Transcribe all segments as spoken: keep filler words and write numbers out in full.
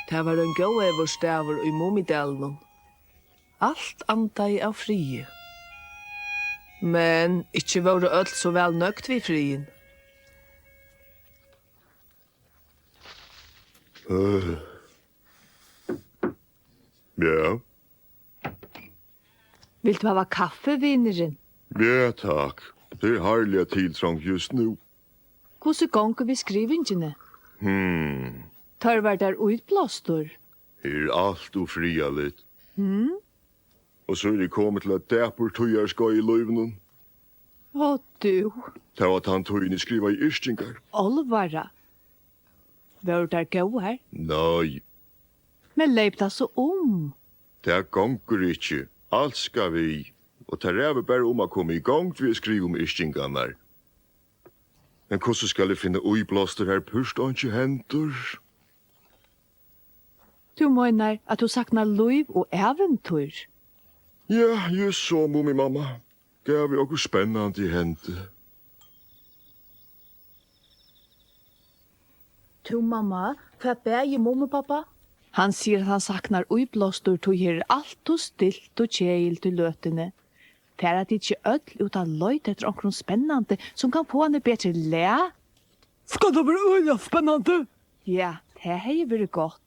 Tað var ein góðveðursdagur í Mumidalinum. Alt andaði av friði. Men ikki vóru øll so væl nøgd við friðin. Øh. Ja. Vilt tú hava kaffi, vinurin? Ja, takk. Tað er harðliga tiltrongt júst nú. Hvussu gongur við skrivingini? Hmm. Tørvar tær íblástur? Her er alt ov friðarligt. Hmm? Og so eri eg komin til eitt dapurt tíðarskeið í lívinum. Áh, tú. Tað var tann tíðin, eg skrivaði yrkingar. Álvara. Vóru tær góðar? Nei. Men leyp tað so um? Tað gongur ikki. Alt skal við. Og tað ræður bara um at koma í gongd við at skriva um yrkingarnar. Men hvussu skal eg finna íblástur, har púrt einki hendir? Tú meinar, at tú saknar lív og ævintýr? Ja, júst so, Mumimamma. Gævi okkurt spennandi hendi. Tú, mamma, hvat bagir Mumipápa? Hann sigur, at hann saknar íblástur, tí her er alt ov stilt og keðiligt í løtuni. Fara tit ikki øll út at leita eftir onkrum spennandi, sum kann fáa hann í betri lag? Skal tað vera øgiliga spennandi? Ja, tað hevði verið gott.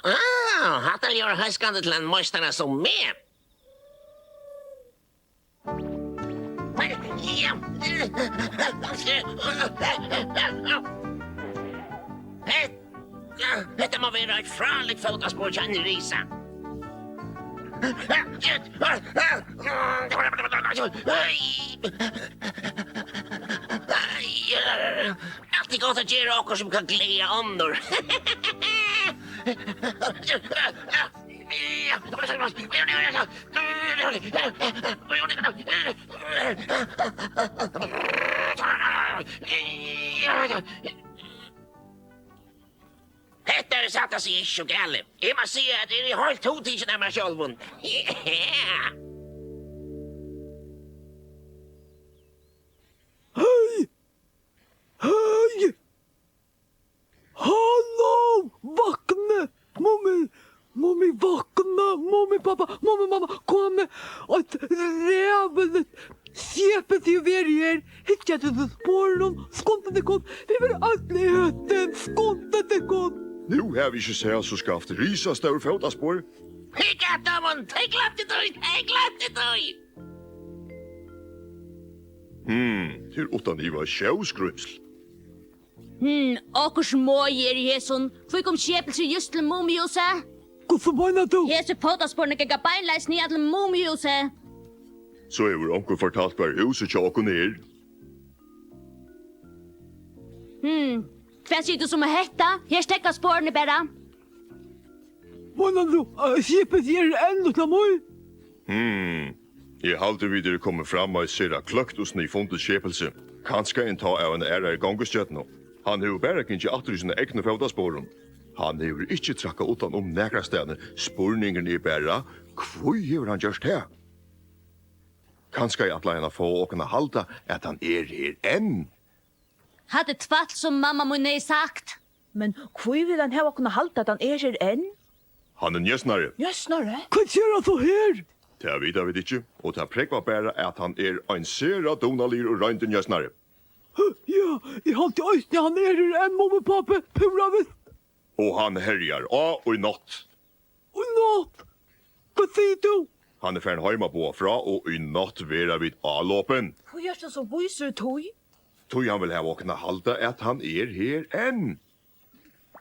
Ah, hatta ljóðar hóskandi til ein meistara sum meg. Hetta má vera eitt frálíkt fótaspor hjá einum risa. Altíð gott at gera okkurt, sum kann gleða onnur. Hetta er satt at siga ikki so galið. Eg má siga, at eg eri heilt hugtikin av mær sjálvum. Hey! Hey! Halló! Vakna! Mummi! Mummi, vakna! Mumipápi, Mumimamma, komið! Eitt ræðuligt skepilsi hevur verið her! Hyggið eftir sporunum! Skundið tykkum! Vit verða øll etin! Skundið tykkum! Nú havi eg ikki sæð so skaft risastór fótaspor. Hygg at teimum! Tey gloymdu tí! Tey gloymdu tí! Hmm, tað er uttan iva sjóskrímsl. Hmm, okkurt moðið er í hesum. Hví kom skepilsið júst til Mumihúsið? Hvussu meinar tú? Hesi fótasporini ganga beinleiðis niðan til Mumihúsið. So hevur onkur fortalt, hvar húsið hjá okkum er? Hmm, hvat sigur tú so um hetta? Her steðga sporini bara. Meinar tú, at skepilsið er enn uttan mýr? Hmm. Eg haldi, vit eru komin fram á eitt sera kløkt og sniðfundið skepilsi. Kanska enntá av eini aðrari gongustjørnu. Hann hevur bara gingið aftur í sínum egnu fótasporum. Hann hevur ikki traðkað uttan um nakrastaðni. Spurningurin er bara, hví hevur hann gjørt tað? Kanska ætlaði hann at fáa okkum at halda, at hann er her enn? Hatta er tvætl, sum mamma mín hevði sagt. Men hví vil hann hava okkum at halda, at hann er her enn? Hann er njósnari. Njósnari? Hvat ger hann so her? Tað vita vit ikki, og tað prógvar bara, at hann er ein sera dugnaligur og royndur njósnari. Huh, ja, eg haldi eisini, hann er her enn, Mumipápi, púra vist. Og hann herjar á í nátt. Í nátt? Hvat sigur tú? Hann er farin heim at boða frá, og í nátt verða vit álopin. Hví ert tú so vísur í tí? Tí hann vil hava okkum at halda, at hann er her enn.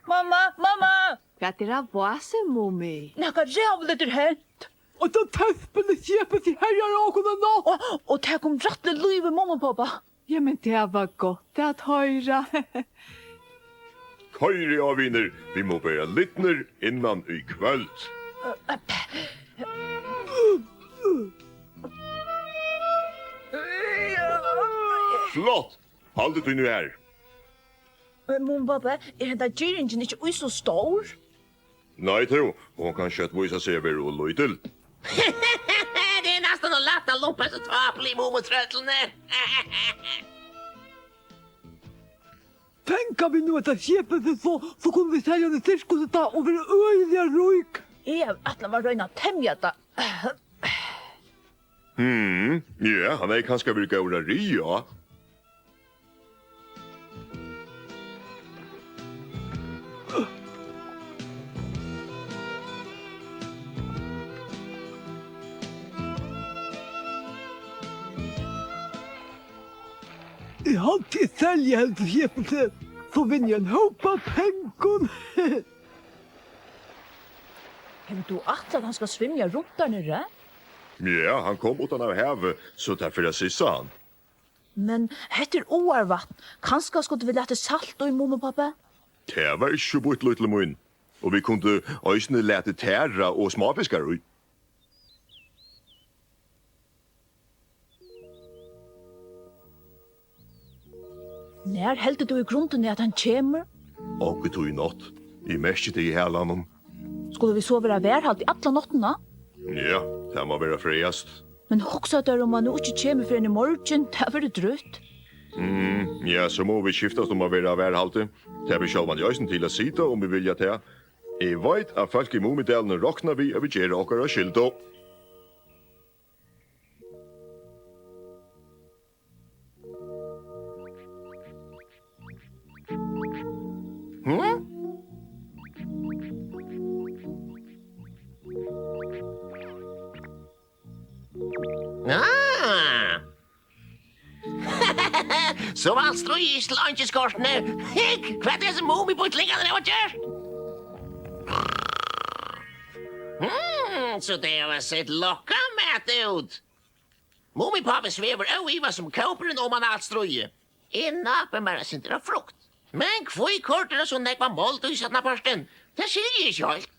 Mamma, mamma! Hvat er á vási, Mumi? Nakað ræðuligt er hent. Og tað tespiliga skepilsið herjar á okkum í nátt. Og, og tað kom rættiliga lív í Mumipápa. Jamen, tað var gott at hoyra. Koyrið á, vinir, vit mugu vera lidnir innan í kvøld. Flott! Haldið tí nú har. Men, Mumipápi, er henda girðingin ikki í so stór? Nei, tú, hon kann skjótt vísa seg at vera ov lítil. Tað er næstan ov lætt at lumpa hesi tápuligu mumitrøllini. Fanga vit nú hetta skepilsið, so, so kunnu vit selja tað í sirkusið tá og verða øgiliga rík. Eg ætlaði at royna at temja tað. Hmm, ja, hann hevði kanska verið góður at ríða á. Eg haldi, eg selji heldur skepilsið, so vinni eg ein hóp av pengum. Hevur tú ætlað, at hann skal svimja runt har niðri? Ja, hann kom uttan av havi, so tað fer at sissa hann. Men hetta er áarvatn. Kanska skuldu vit latið salt í, Mumipápi? Tað var ikki so býtt, lítli mín. Og vit kundu eisini latið tara og smáfiskar í. Nær heldur tú í grundini, at hann kemur? Onkuntíð í nátt. Eg merki tað í halanum. Skulu vit so vera á varðhaldi alla náttina? Ja, tað má vera frægast. Men hugsa tær, um hann nú ikki kemur fyrr enn í morgin, tað verður drúgt. Mm, ja, so mugu vit skiftast um at vera á varðhaldi. Tað ber sjálvandi eisini til at sita, um vit vilja tað. Eg veit, at fólk í Mumidalinum rokna við, at vit gera okkara skyldu. Hm? Ah! So var alt stríðið ikki til einki, kortini. Hygg, hvat hesir mumibítlingarnir hava gjørt! Hmm, so tey hava sett lokkamat út. Mumipápi svevur óivað sum kópurin oman á alt stríðið. Eg nápi mær eitt sindur av frukt. Men hví koyrdi tað so nógva mold í seinnapartin? Tað skilji eg ikki heilt.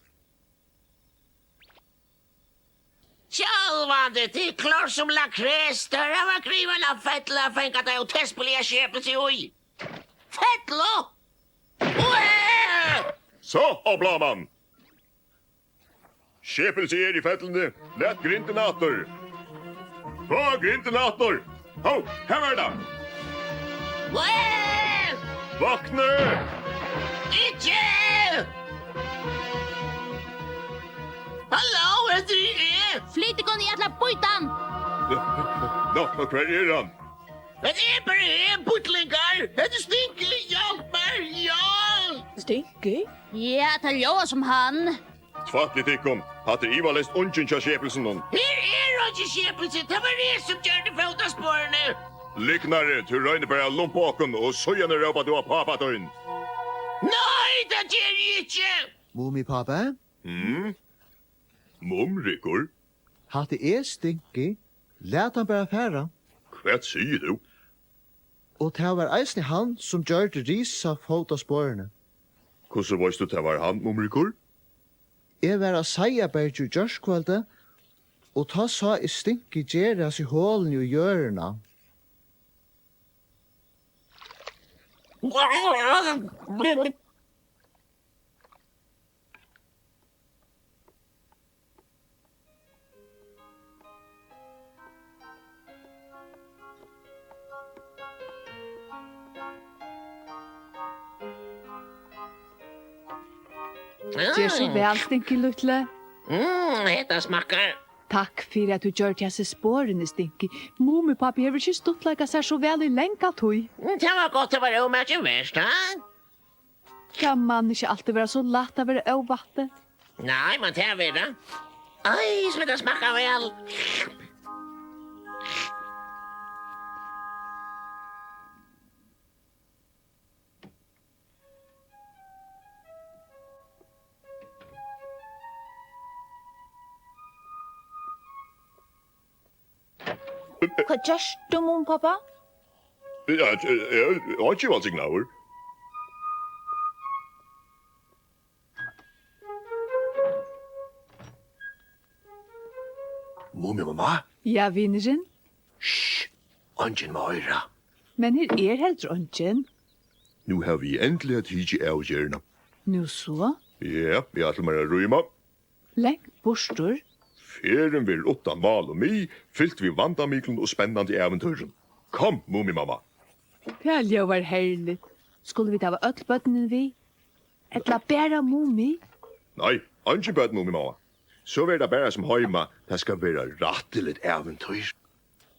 Sjálvandi, tað er klárt sum lakres. Teir hava grivið eina fellu at fanga tað ótespiliga skepilsið í. Fellu! Uæ! So, Oblaman! Skepilsið er í felluni. Lat grindina aftur. Fá grindina aftur. Hó, her var tað. Uæ! Vakna! Ikki! Halló, hetta eri eg! Flyt tykkum, eg ætli at bíta hann! Ná, hvar er hann? Hetta er bara eg, býtlingar! Hetta er Stinky! Hjálp mær! Hjálp! Stinky? Ja, tað ljóðar sum hann. Tvætl í tykkum. Hatta er ivaleyst ungin hjá skepilsinum. Her er einki skepilsi. Tað var eg, sum gjørdi fótasporini. Lygnari, tú roynir bara at lumpa okkum, og síðani rópar tú á pápa tín. Nei, tað geri eg ikki. Mumipápi? Mm? Mumrikur? Hatta er Stinky. Lat hann bara fara. Hvat sigur tú? Og tað var eisini hann, sum gjørdi risafótasporini. Hvussu veitst tú, tað var hann, Mumrikur? Eg var á Seiðabergi í gjárkvøldið, og tá sá eg Stinky gera hasi holini í jørðina. Ger so væl, Stinky lítli. Mm, hetta smakkar. Takk fyri, at tú gjørdi hasi sporini, Stinky. Mumipápi hevur ikki stuttleikað sær so væl í langa tíð. Mm, tað var gott, tað var ómakin vert, ha? Tað man ikki altíð vera so lætt at vera óvætti. Nei, men tað er tað. Ei, sum tað smakkar væl. Hvat gert tú, Mumipápi? Ja, eg, eg, eg, eg, eg, Mumimamma? Ja, vinurin? Hysj, eingin má hoyra. Men her er heldur eingin. Nú havi eg endiliga tikið avgerðina. Nú so? Ja, eg ætli mær at rýma. Langt burtur. Ferðin verður uttan mál og mið, fylt við vandamiklum og spennandi ævintýrum. Kom, Mumimamma. Tað ljóðar herligt. Skulu vit hava øll børnini við? Ella bara Mumi? Nei, eingi børn, Mumimamma. So verður tað bara sum heima. Tað skal vera rættiligt ævintýr.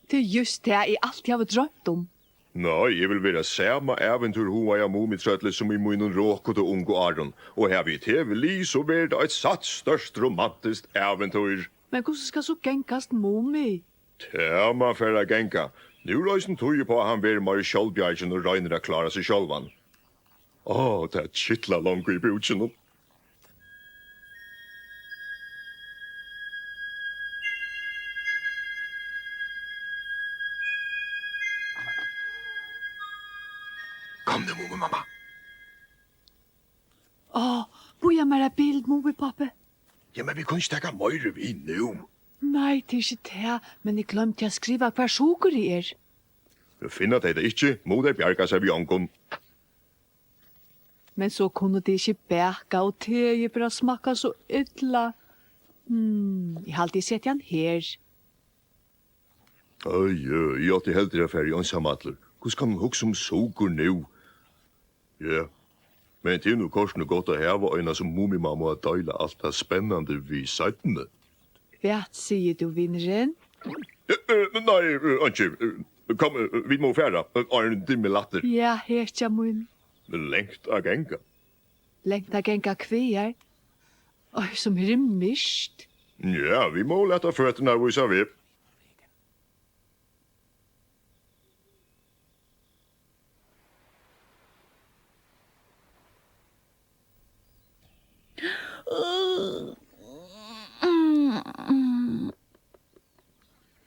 Tað er júst tað, eg altíð havi droymt um. Nei, eg vil vera sama ævintýrhugaða Mumitrøllið sum í mínum rokutu ungu árum. Og havi eg teg við lið, so verður tað eitt satt stórt romantiskt ævintýr. Men hvussu skal so gangast Mumi? Tað má fara at ganga. Nú er eisini tíð uppá, at hann verður meira sjálvbjargin og roynir at klára seg sjálvan. Á, tað kitlar longu í búkinum. Kom nú, Mumimamma. Á, bíða mær eitt bil, Mumipápi. Ja, men vit kunnu ikki taka meira við nú. Nei, tað er ikki tað, men eg gloymdi at skriva, hvar sukurið er. Finna tey tað ikki, mugu tey bjarga sær við ongum. Men so kunnu tey ikki baka, og teið bara smakkar so illa. Hmm, eg haldi, eg seti hann her. Oj, oj, eg átti heldur at farið einsamallur. Hvussu kann hon hugsa um sukur nú? Ja, men tað er nú kortini gott at hava eina sum Mumimammu at deila alt tað spennandi við seinni. Hvat sigur tú, vinurin? Eh, eh, nei, eh, einki. Eh, kom, eh, vit mugu fara, eh, áðrenn dimmið lættir. Ja, hetja mín. Langt at ganga. Langt at ganga hvagar? Oj, sum her er myrkt. Ja, vit mugu lata føturnar vísa veg.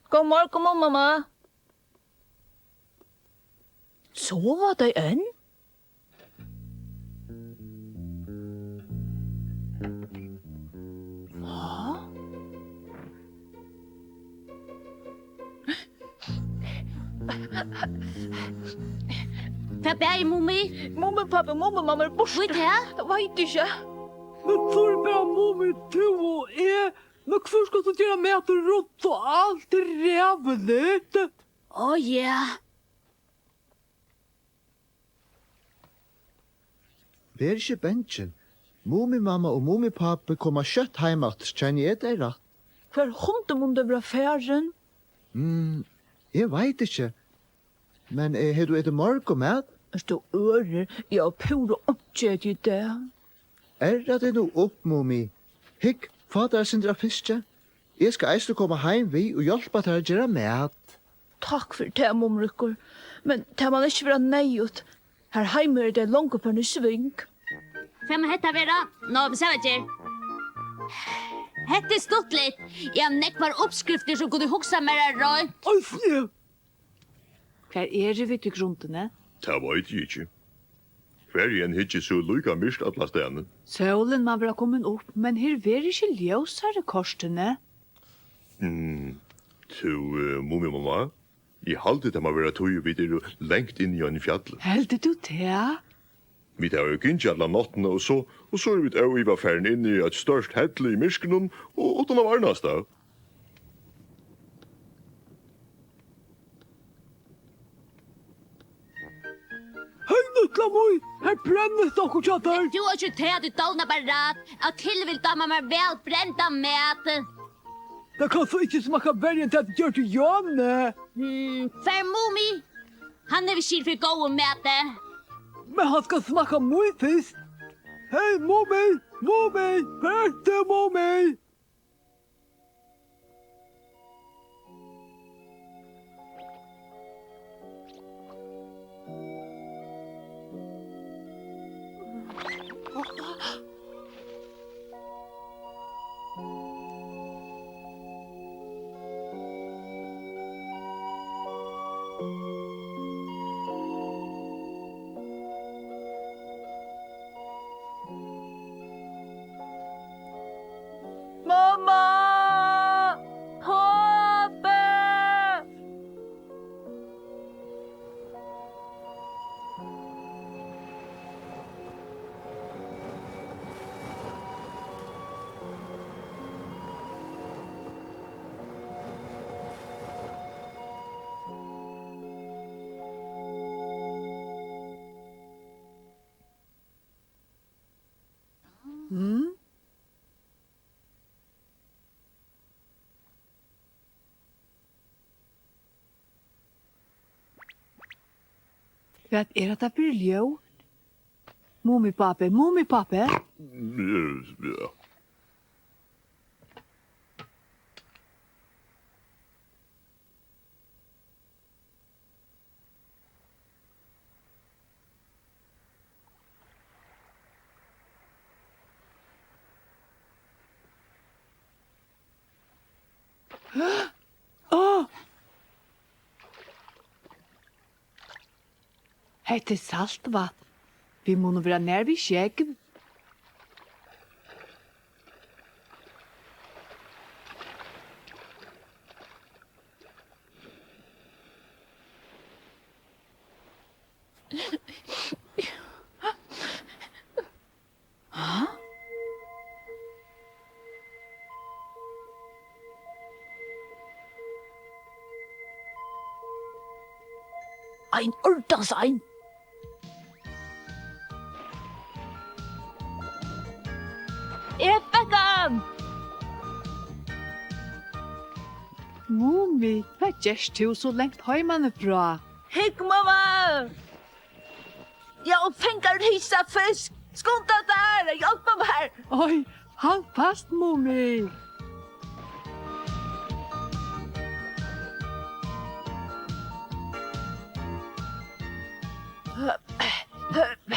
Góðan morgun, Mumimamma. Sova tey enn? Há? Hvat bagir, Mumi? Mumipápi og Mumimamma eru burtur. Hví tað? Tað veit eg ikki. Men so er bara Mumi, tú og eg. Men hvør skal so gera mat og rudda og alt er ræðuligt? Á, ja. Ver ikki bangin. Mumimamma og Mumipápi koma skjótt heim aftur, kenni eg tey rætt. Hvar hundan munnu tey vera farin? Mm, eg veit ikki. Men, eh, hevur tú etið morgunmat? Ert tú ørur? Eg havi púra einki etið í dag. Erra teg nú upp, Mumi. Hygg, fá tær eitt sindur av fiski. Eg skal eisini koma heim við og hjálpa tær at gera mat. Takk fyri tað, Mumrikur. Men tað man ikki vera neyðugt. Har heima eru tey longu farin í sving. Hvat má hetta vera? Ná, men sær hvat ger. Hetta er stuttligt. Eg havi nógvar uppskriftir sum kunnu hugsa mær at roynt. Eisini. Hvar eru vit í grundini? Tað veit eg ikki. Hvar eg enn hyggi, so er líka myrkt allastaðni. Sólin má vera komin upp, men her verður ikki ljósari kortini. Mm, tú, eh, Mumimamma, eg haldi, tað má vera tí, vit eru langt inni í einum fjalli. Heldur tú tað? Vit hava jú gingið alla náttina, og so, og so eru vit óivað farin inn í eitt stórt helli í myrkrinum og uttan at varnast tað. Hey, Lítla Mý, her brennist okkurt hjá tær. Tú ert ikki tað, tú dovnar bara rætt. Av tilvild dámar mær væl brendan mat. Tað kann so ikki smakka verri enn tað, tú gjørdi í Jøni. Hmm, hvar er Mumi? Hann hevur skil fyri góðum mati. Men hann skal smakka mín fyrst. Hey, Mumi, Mumi, hvar ert tú, Mumi? Mamma! Pápi! Hvat er hetta fyri ljóð? Mumipápi, Mumipápi? Áh! Hetta er saltvatn. Vit munnu vera nær við sjógv. Ha? Ein ordans ein. Eg fekk hann! Mumi, hvat gert tú so langt heimanífrá? Hygg, mamma! Eg fangaði risafisk! Skunda tær, hjálp mær! Oj, halt fast, Mumi!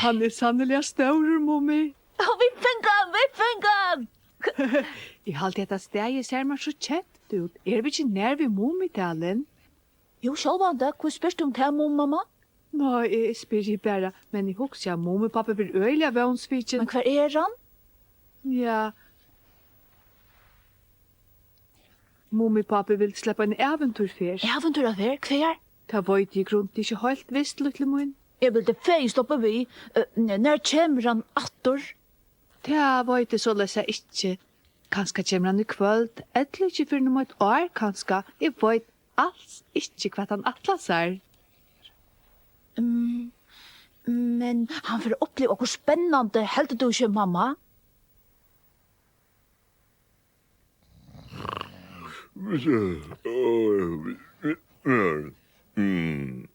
Hann er sanniliga stórur, Mumi. Vit fingu hann, vit fingu hann! Eg haldi, hetta staðið sær mær so kent út. Eru vit ikki nær við Mumidalin? Jú, sjálvandi. Hví spyrt tú um tað, Mumimamma? Nei, eg, eg spyrji bara, men eg hugsi, at Mumipápi verður øgiliga vónsvikin. Men hvar er hann? Ja. Mumipápi vildi sleppa eina ævintýrferð. Ævintýraferð? Hvar? Tað veit eg í grund ikki heilt vist, lítli mín. Eg vildi fegin sloppið við. Eh, n-, nær kemur hann aftur? Tað veit eg soleiðis ikki. Kanska kemur hann í kvøld, ella ikki fyrr enn um eitt ár, kanska. Eg veit als ikki, hvat hann ætlar sær. Mm, men hann fer at uppliva okkurt spennandi, heldur tú ikki, mamma? Mm.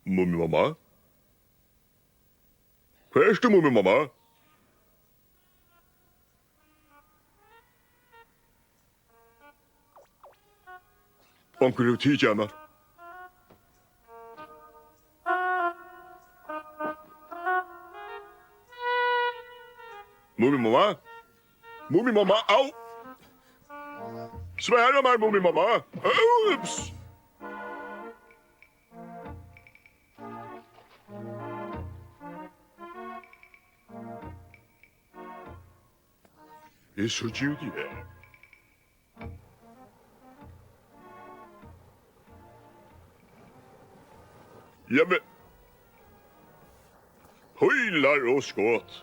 Mumimamma? Hvar ert tú, Mumimamma? Onkur hevur tikið hana. Mumimamma? Mumimamma, au! Svara mær, Mumimamma! Ups! Eg síggi út í teg. Jamen. Pílar og skot.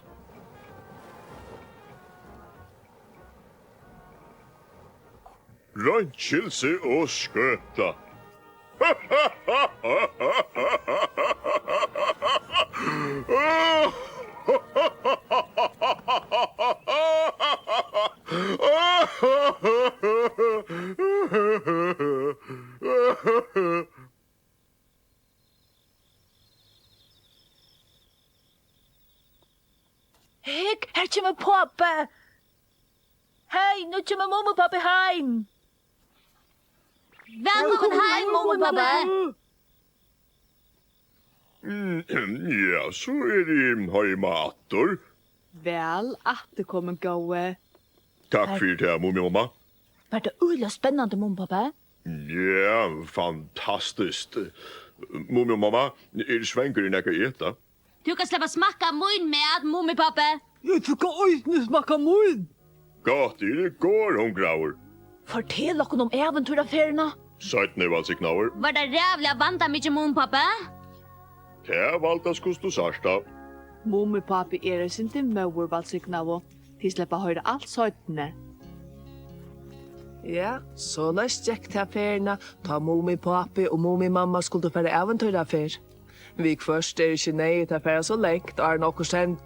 Reinskilsi og skøta. Hygg, her kemur pápi. Hey, nú kemur Mumipápi heim. Vælkomin heim, Mumipápi. Mm, ja, so eri eg heima aftur. Væl afturkomin, góði. Takk fyri tað, Mumimamma. Var tað øgiliga spennandi, Mumipápi? Ja, fantastiskt. Mumimamma, eg eri svangur, er nakað at eta? Tú kanst sleppa at smakka mín mat, Mumipápi. Eg skal eisini smakka mín. Gott, eg eri gorhungraður. Fortel okkum um ævintýraferðina. Seinni, vælsignaður. Var tað ræðuliga vandamikið, Mumipápi? Tað valdast, hvussu tú sært tað. Mumipápi er eitt sindur móður, vælsignaðu. Tit sleppa at hoyra alt seinni. Ja, soleiðis gekk tað ferðina, tá Mumipápi og Mumimamma skuldu fara ævintýraferð. Viðhvørt er ikki neyðugt at fara so langt, áðrenn okkurt hend-,